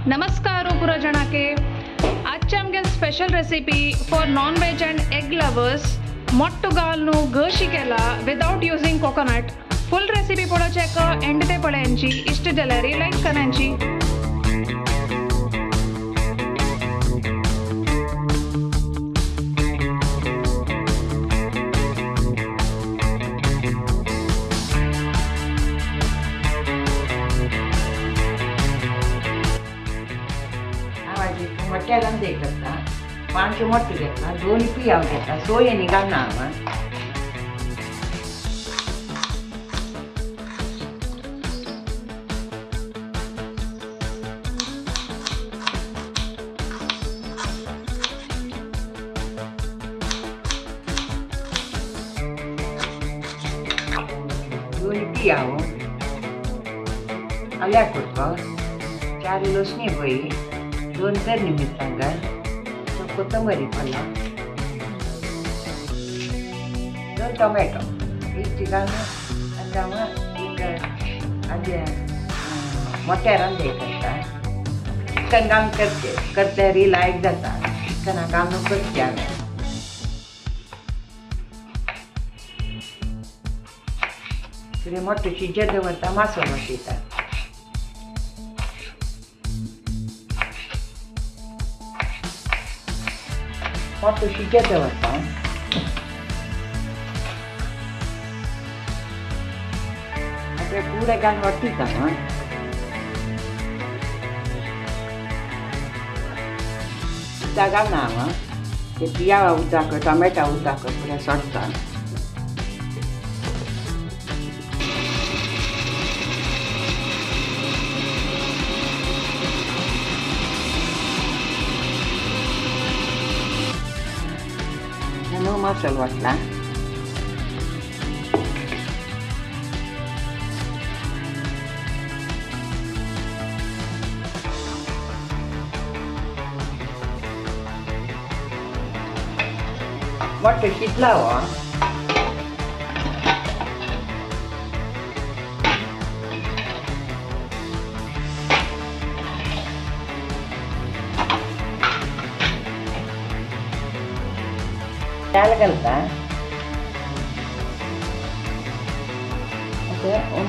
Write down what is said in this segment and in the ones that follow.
नमस्कार पुरा जणाके। आजचे आमगे special recipe for non veg and egg lovers मोट्टो घालून घशी केला without using coconut. Full recipe पळोवचेक एंड ते पळयांची इष्ट जाल्यार लायक करांची। मोठ्या रंदे करता पांच मोठे घेतला, दोन पियाव घेतला, सोयनी घालना हांव। दोन पियाव आल्या कुडको, चार लसणी बळी, दोन तरणी मिरसांगा, कोथंबीर पल्ला, दोन टोमॅटो इष्ट घालून आनी हांव एक आजे मोठ्या रंदे करता। चिकन घालून करचे करल्यार लायक जाता, चिकना घालून करचे हांवें। फुडें मोठो शिजत दवरता, मासो वाटयता। मोठो शिजत दवरता, आतां पुराय घालून वाटीता। उदक घालना हांव, ते पियावा उदक, टोमॅटो उदक पुराय सोडटा। मसालो वाटला, मोठो शिजला हो। दाल घालता,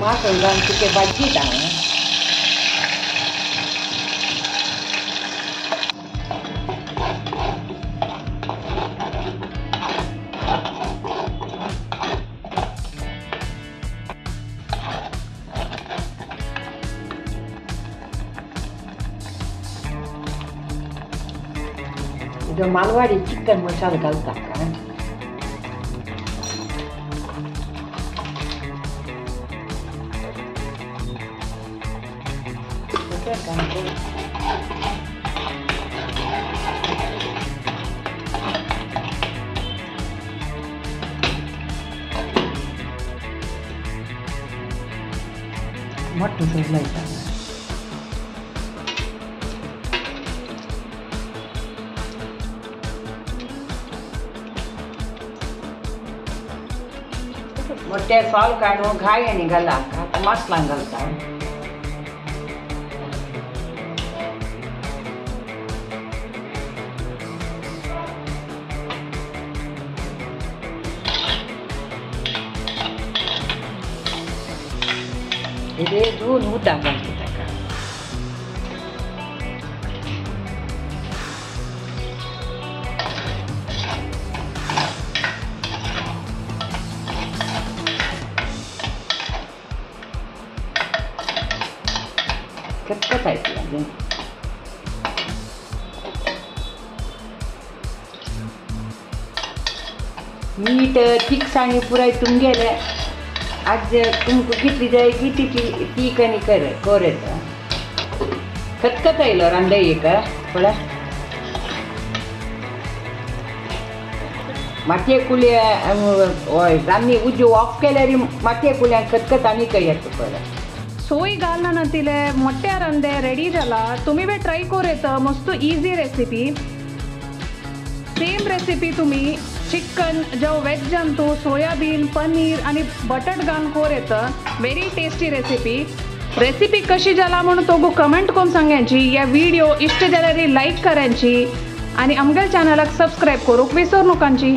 मासो घालून तुके भाजीता। ಇದು ಮಾಲ್ವಾಡಿ ಚಿಕನ್ ಮಸಾಲೆ घालता। मोठो सोडलायता। मोठे सॉल काडून घाय आनी घाला, मसला घालता। इथे दोन उदक घालता ताका। खतखतायतलें मीठ तिखसाणी पुराय तुमगेले आज तुमकां कितली जाय की तितली तीख आनी कर येता। खतखत आयलो रांदय एक पळय। मातये कुल्या हय रान्नी उजो ऑफ केल्यार मातये कुल्यांक खतखत आनी येता पळय। सोय घालना नातिले मोठ्या रंदे रेडी जाला। तुम्ही बी ट्राय करू येता, मस्त इजी रेसिपी। सेम रेसिपी तुम्ही चिकन जावं वेज जंतू सोयाबीन पनीर आणि बटट घालून करू येता। Very tasty recipe. रेसिपी कशी जाला म्हणून तोगू कमेंट करून सांगायची। या व्हिडिओ इष्ट जाल्यार लाईक करायची आणि आमगेल चॅनलाक सबस्क्राईब करूक विसरू नकांची।